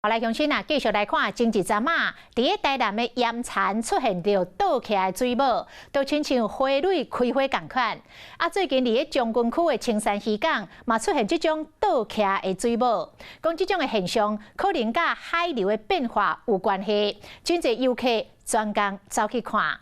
來鄉親啊，繼續來看，前一陣仔，佇咧台南的鹽田出現著倒徛的水母，都親像花蕊開花仝款。啊，最近佇咧將軍區的青山漁港，嘛出現這種倒徛的水母。講這種的現象，可能佮海流的變化有關係。真濟遊客專工走去看。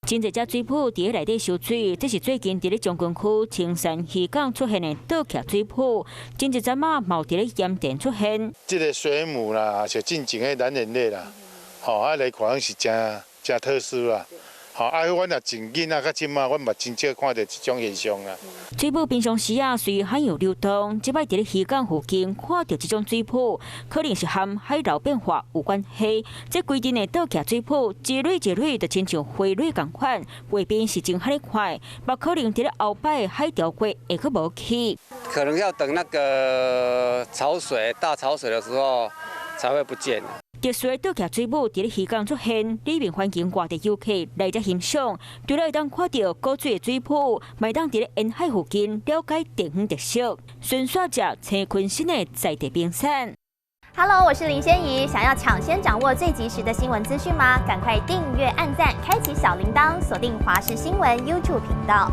真濟隻水母佇咧內底游水，這是最近佇咧將軍區青山漁港出現的倒徛水母。前一陣仔嘛佇咧鹽田出現。這个水母啦，是進前的藍眼淚啦，吼，啊來看是誠誠特殊啦。吼，啊，阮若從囡仔到這馬，阮嘛真少看著這種現象啦。水母平常時啊，隨海洋流動，這擺佇咧漁港附近看著這種水母，可能是和海流變化有關係。這規陣的倒徛水母，一蕊一蕊就親像花蕊仝款，畫面是真好看，嘛可能佇咧後擺海潮過會閣無去。可能要等那個潮水大潮水的時候，才會不見。特殊的倒徛水母佇咧漁港出現，里面歡迎外地遊客來遮欣賞。除了會當看著古水的水母，嘛會當佇咧沿海附近了解地方特色，順紲食青坤新的在地名產。 Hello，我是林仙怡，想要搶先掌握最及時的新聞資訊嗎？趕快訂閱、按讚、開啟小鈴鐺，鎖定華視新聞 YouTube 頻道。